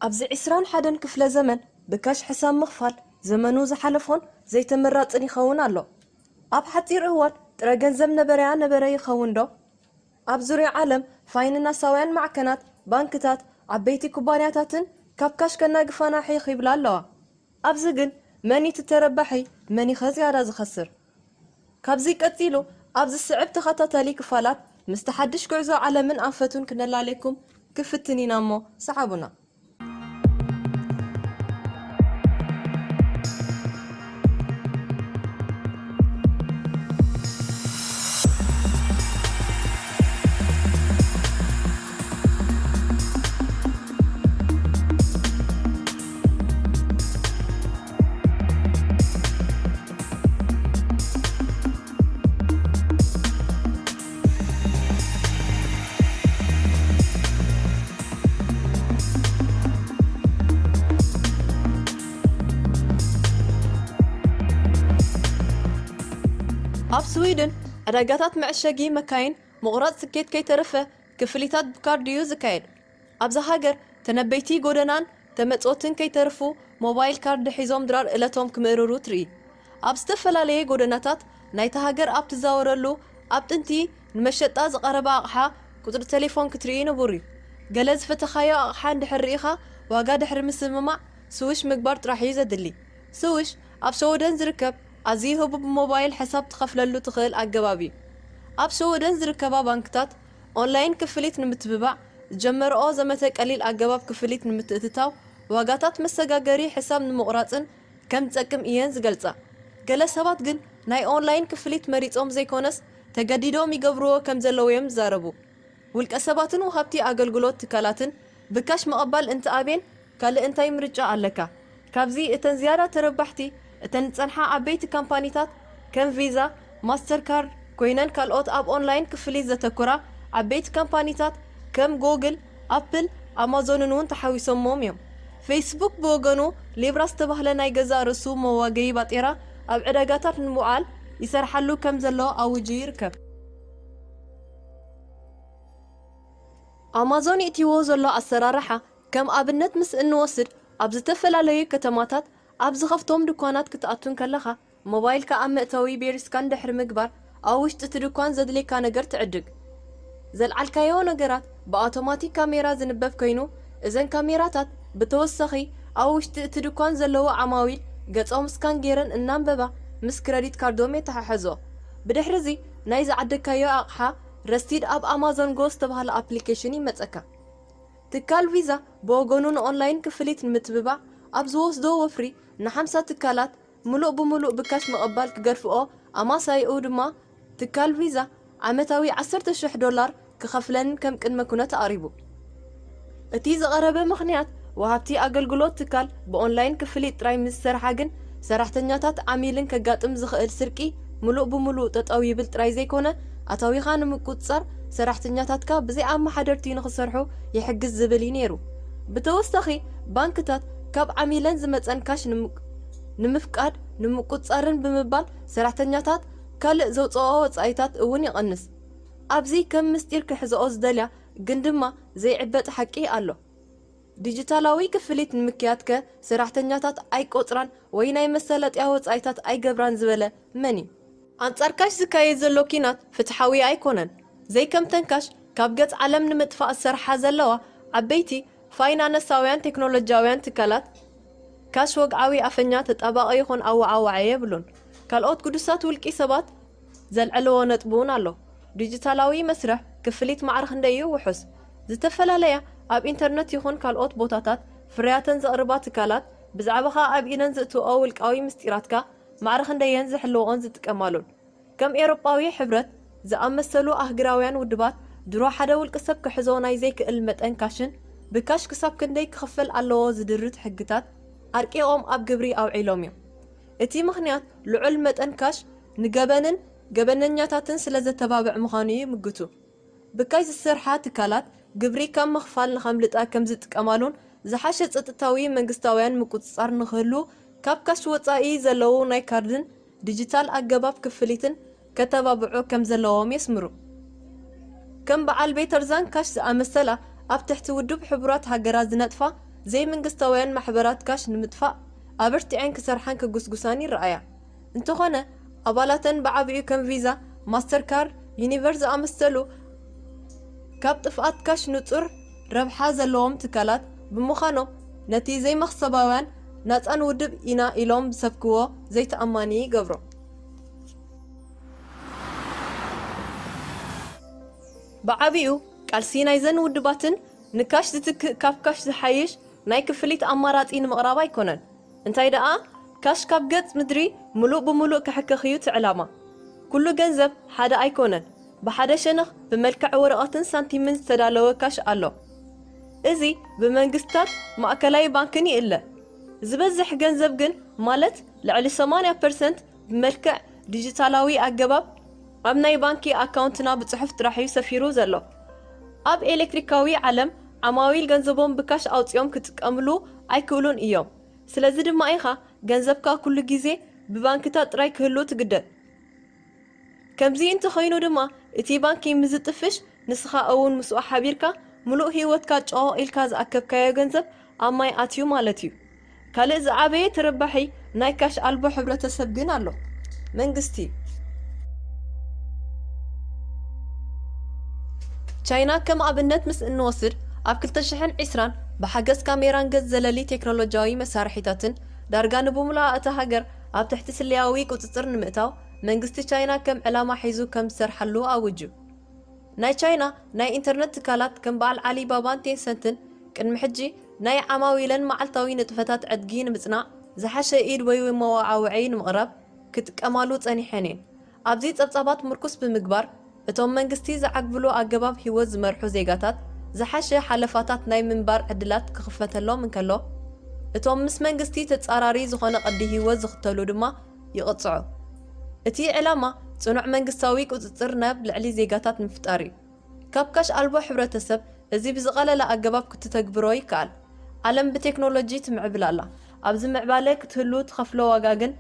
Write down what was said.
ኣብዚ ዕስራን ሓደን ክፍለ ዘመን ብካሽ ሕሳብ ምኽፋል ዘመኑ ዝሓለፎን ዘይተመራጽን ይኸውን ኣሎ። ኣብ ሓጺር እዋን ጥረ ገንዘብ ነበረያ ነበረ ይኸውን ዶ? ኣብ ዙርያ ዓለም ፋይናንሳውያን ማዕከናት፣ ባንክታት፣ ዓበይቲ ኩባንያታትን ካብ ካሽ ከናግፋና ሒኽ ይብላ ኣለዋ። ኣብዚ ግን መን እዩ እቲ ተረባሒ፣ መን እዩ ከ ዝያዳ ዝኸስር? ካብዚ ቀጺሉ ኣብ ዝስዕብ ተኸታታሊ ክፋላት ምስቲ ሓድሽ ጉዕዞ ዓለምን ኣንፈቱን ክነላልየኩም ክፍትን ኢና እሞ ሰሓቡና። ኣብ ስዊድን ዕዳጋታት መዐሸጊ መካይን ምቑራጽ ትኬት ከይተረፈ ክፍሊታት ብካርድ እዩ ዝካየድ። ኣብዛ ሃገር ተነበይቲ ጎደናን ተመጽኦትን ከይተርፉ ሞባይል ካርድ ሒዞም ድራር እለቶም ክምእርሩ ትርኢ። ኣብ ዝተፈላለየ ጎደናታት ናይታ ሃገር ኣብ ትዛወረሉ ኣብ ጥንቲ ንመሸጣ ዝቐረበ ኣቕሓ ቁጽሪ ቴሌፎን ክትርኢ ንቡር እዩ። ገለ ዝፈተኻዮ ኣቕሓ እንድሕር ርኢኻ ዋጋ ድሕሪ ምስምማዕ ስዊሽ ምግባር ጥራሕ እዩ ዘድሊ። ስዊሽ ኣብ ሸወደን ዝርከብ ኣዝዩ ህቡብ ብሞባይል ሕሳብ ትኸፍለሉ ትኽእል ኣገባብ እዩ። ኣብ ሸወደን ዝርከባ ባንክታት ኦንላይን ክፍሊት ንምትብባዕ ዝጀመረኦ ዘመተ ቀሊል ኣገባብ ክፍሊት ንምትእትታው ዋጋታት መሰጋገሪ ሕሳብ ንምቑራጽን ከም ዝጠቅም እየን ዝገልጻ። ገለ ሰባት ግን ናይ ኦንላይን ክፍሊት መሪጾም ዘይኮነስ ተገዲዶም ይገብርዎ ከም ዘለዉ እዮም ዝዛረቡ። ውልቀ ሰባትን ወሃብቲ ኣገልግሎት ትካላትን ብካሽ ምቕባል እንትኣብየን ካልእ እንታይ ምርጫ ኣለካ? ካብዚ እተን ዝያዳ ተረባሕቲ እተን ዝጸንሓ ዓበይቲ ካምፓኒታት ከም ቪዛ፣ ማስተርካርድ ኮይነን ካልኦት ኣብ ኦንላይን ክፍሊት ዘተኩራ ዓበይቲ ካምፓኒታት ከም ጎግል፣ ኣፕል፣ ኣማዞንን እውን ተሓዊሶሞም እዮም። ፌስቡክ ብወገኑ ሊብራ ዝተባህለ ናይ ገዛእ ርእሱ መዋገዪ ባጤራ ኣብ ዕዳጋታት ንምውዓል ይሰርሓሉ ከም ዘሎ ኣውጁ ይርከብ። ኣማዞን የእትይዎ ዘሎ ኣሰራርሓ ከም ኣብነት ምስ እንወስድ ኣብ ዝተፈላለዩ ከተማታት ኣብ ዝኸፍቶም ድኳናት ክትኣቱ እንከለኻ ሞባይልካ ኣብ መእተዊ ቤሪስካን ድሕሪ ምግባር ኣብ ውሽጢ እቲ ድኳን ዘድልየካ ነገር ትዕድግ። ዘልዓልካዮ ነገራት ብኣውቶማቲክ ካሜራ ዝንበብ ኮይኑ እዘን ካሜራታት ብተወሳኺ ኣብ ውሽጢ እቲ ድኳን ዘለዉ ዓማዊል ገጾም ስካን ገይረን እናንበባ ምስ ክረዲት ካርዶም የተሓሕዞ። ብድሕሪ እዚ ናይ ዝዓደግካዮ ኣቕሓ ረሲድ ኣብ ኣማዞን ጎ ዝተባህለ ኣፕሊኬሽን ይመጸካ። ትካል ቪዛ ብወገኑ ንኦንላይን ክፍሊት ንምትብባዕ ኣብ ዝወስዶ ወፍሪ ንሓምሳ ትካላት ምሉእ ብምሉእ ብካሽ ምቕባል ክገድፍኦ ኣማሳይኡ ድማ ትካል ቪዛ ዓመታዊ ዓሰርተ ሽሕ ዶላር ክኸፍለን ከም ቅድመ ኩነት ኣቕሪቡ። እቲ ዝቐረበ ምኽንያት ወሃብቲ ኣገልግሎት ትካል ብኦንላይን ክፍሊት ጥራይ ምስ ዝሰርሓ ግን ሰራሕተኛታት ዓሚልን ከጋጥም ዝኽእል ስርቂ ምሉእ ብምሉእ ጠጠው ይብል ጥራይ ዘይኮነ ኣታዊኻ ንምቁፅፃር ሰራሕተኛታትካ ብዘይ ኣመሓደርቲ ንኽሰርሑ ይሕግዝ ዝብል እዩ ነይሩ። ብተወሳኺ ባንክታት ካብ ዓሚለን ዝመፀን ካሽ ንምፍቃድ ንምቁፅፃርን ብምባል ሰራሕተኛታት ካልእ ዘውፅኦ ወፃኢታት እውን ይቐንስ። ኣብዚ ከም ምስጢር ክሕዝኦ ዝደልያ ግን ድማ ዘይዕበጥ ሓቂ ኣሎ። ዲጂታላዊ ክፍሊት ንምክያድ ከ ሰራሕተኛታት ኣይቆፅራን ወይ ናይ መሳለጥያ ወፃኢታት ኣይገብራን ዝበለ መን እዩ? ኣንጻር ካሽ ዝካየድ ዘሎ ኪናት ፍትሓዊ ኣይኮነን። ዘይከምተን ካሽ ካብ ገጽ ዓለም ንምጥፋእ ዝሰርሓ ዘለዋ ዓበይቲ ፋይናነሳውያን ቴክኖሎጂያውያን ትካላት ካሽ ወግዓዊ ኣፈኛ ተጣባቒ ይኹን ኣወዓዋዒ የብሉን። ካልኦት ግዱሳት ውልቂ ሰባት ዘልዐልዎ ነጥቢ እውን ኣሎ። ዲጂታላዊ መስርሕ ክፍሊት ማዕረ ክንደይ እዩ ውሑስ? ዝተፈላለያ ኣብ ኢንተርነት ይኹን ካልኦት ቦታታት ፍርያተን ዘቕርባ ትካላት ብዛዕባኻ ኣብ ኢደን ዝእትውኦ ውልቃዊ ምስጢራትካ ማዕረ ክንደየን ዝሕልወኦን ዝጥቀማሉን። ከም ኤውሮጳዊ ሕብረት ዝኣመሰሉ ኣህግራውያን ውድባት ድሮ ሓደ ውልቂ ሰብ ክሕዞ ናይ ዘይክእል መጠን ካሽን ብካሽ ክሳብ ክንደይ ክኽፈል ኣለዎ ዝድርት ሕግታት ኣርቂቖም ኣብ ግብሪ ኣውዒሎም እዮም። እቲ ምኽንያት ልዑል መጠን ካሽ ንገበንን ገበነኛታትን ስለ ዘተባብዕ ምዃኑ ይምግቱ። ብካሽ ዝሰርሓ ትካላት ግብሪ ካብ ምኽፋል ንኸምልጣ ከም ዝጥቀማሉን ዝሓሸ ጸጥታዊ መንግስታውያን ምቁጽጻር ንኽህሉ ካብ ካሽ ወጻኢ ዘለዉ ናይ ካርድን ዲጂታል ኣገባብ ክፍሊትን ከተባብዑ ከም ዘለዎም የስምሩ። ከም በዓል ቤተርዛን ካሽ ዝኣመሰላ ኣብ ትሕቲ ውድብ ሕቡራት ሃገራት ዝነጥፋ ዘይመንግስታውያን ማሕበራት ካሽ ንምጥፋእ ኣበርቲዐን ክሰርሓን ክጉስጉሳን ይረኣያ። እንተኾነ፣ ኣባላተን ብዓቢኡ ከም ቪዛ፣ ማስተርካርድ፣ ዩኒቨር ዝኣመሰሉ ካብ ጥፍኣት ካሽ ንጹር ረብሓ ዘለዎም ትካላት ብምዃኖም፣ ነቲ ዘይመኽሰባውያን ናጻን ውድብ ኢና ኢሎም ዝሰብክዎ ዘይተኣማኒ ይገብሮ። ብዓቢኡ ቃልሲ ናይዘን ውድባትን ንካሽ ዝትክእ ካብ ካሽ ዝሓይሽ ናይ ክፍሊት ኣማራጺ ንምቕራብ ኣይኮነን። እንታይ ደኣ፣ ካሽ ካብ ገጽ ምድሪ ምሉእ ብምሉእ ክሕከኽ እዩ እቲ ዕላማ። ኩሉ ገንዘብ ሓደ ኣይኮነን። ብሓደ ሸነኽ ብመልክዕ ወረቐትን ሳንቲምን ዝተዳለወ ካሽ ኣሎ። እዚ ብመንግስታት ማእከላይ ባንክን ይእለ። ዝበዝሕ ገንዘብ ግን፣ ማለት ልዕሊ ሰማንያ ፐርሰንት፣ ብመልክዕ ዲጂታላዊ ኣገባብ ኣብ ናይ ባንኪ ኣካውንትና ብጽሑፍ ጥራሕ እዩ ሰፊሩ ዘሎ። ኣብ ኤሌክትሪካዊ ዓለም፣ ዓማዊል ገንዘቦም ብካሽ ኣውጺኦም ክጥቀምሉ ኣይክእሉን እዮም። ስለዚ ድማ ኢኻ ገንዘብካ ኩሉ ግዜ ብባንክታት ጥራይ ክህሉ ትግደድ። ከምዚ እንተኾይኑ ድማ፣ እቲ ባንኪ ምስ ዝጥፍሽ፣ ንስኻ እውን ምስኡ ሓቢርካ፣ ምሉእ ህይወትካ ጨቖቕ ኢልካ ዝኣከብካዮ ገንዘብ ኣብ ማይ ኣትዩ ማለት እዩ። ካልእ ዝዓበየ ተረባሒ ናይ ካሽ ኣልቦ ሕብረተሰብ ግን ኣሎ። መንግስቲ። ቻይና ከም ኣብነት ምስ እንወስድ፣ ኣብ ክልተ ሽሕን ዕስራን ብሓገዝ ካሜራን ገጽ ዘለሊ ቴክኖሎጂያዊ መሳርሒታትን ዳርጋ ንብምሉኣ እታ ሃገር ኣብ ትሕቲ ስለያዊ ቁጽጽር ንምእታው መንግስቲ ቻይና ከም ዕላማ ሒዙ ከም ዝሰርሓሉ ኣውጁ። ናይ ቻይና ናይ ኢንተርነት ትካላት ከም በዓል ዓሊ ባባን ቴንሰንትን ቅድሚ ሕጂ ናይ ዓማዊለን መዓልታዊ ንጥፈታት ዕድጊ ንምጽናዕ ዝሓሸ ኢድ ወይ መወዓውዒ ንምቕራብ ክጥቀማሉ ጸኒሐን እየን። ኣብዚ ጸብጻባት ምርኩስ ብምግባር፣ እቶም መንግስቲ ዝዓግብሉ ኣገባብ ህይወት ዝመርሑ ዜጋታት ዝሓሸ ሓለፋታት ናይ ምንባር ዕድላት ክኽፈተሎም እንከሎ፣ እቶም ምስ መንግስቲ ተጻራሪ ዝኾነ ቅዲ ህይወት ዝኽተሉ ድማ ይቕጽዑ። እቲ ዕላማ ጽኑዕ መንግስታዊ ቁጽጽር ናብ ልዕሊ ዜጋታት ምፍጣር እዩ። ካብ ካሽ ኣልቦ ሕብረተሰብ እዚ ብዝቐለለ ኣገባብ ክትተግብሮ ይከኣል። ዓለም ብቴክኖሎጂ ትምዕብል ኣላ። ኣብዚ ምዕባለ ክትህሉ ትኸፍሎ ዋጋ ግን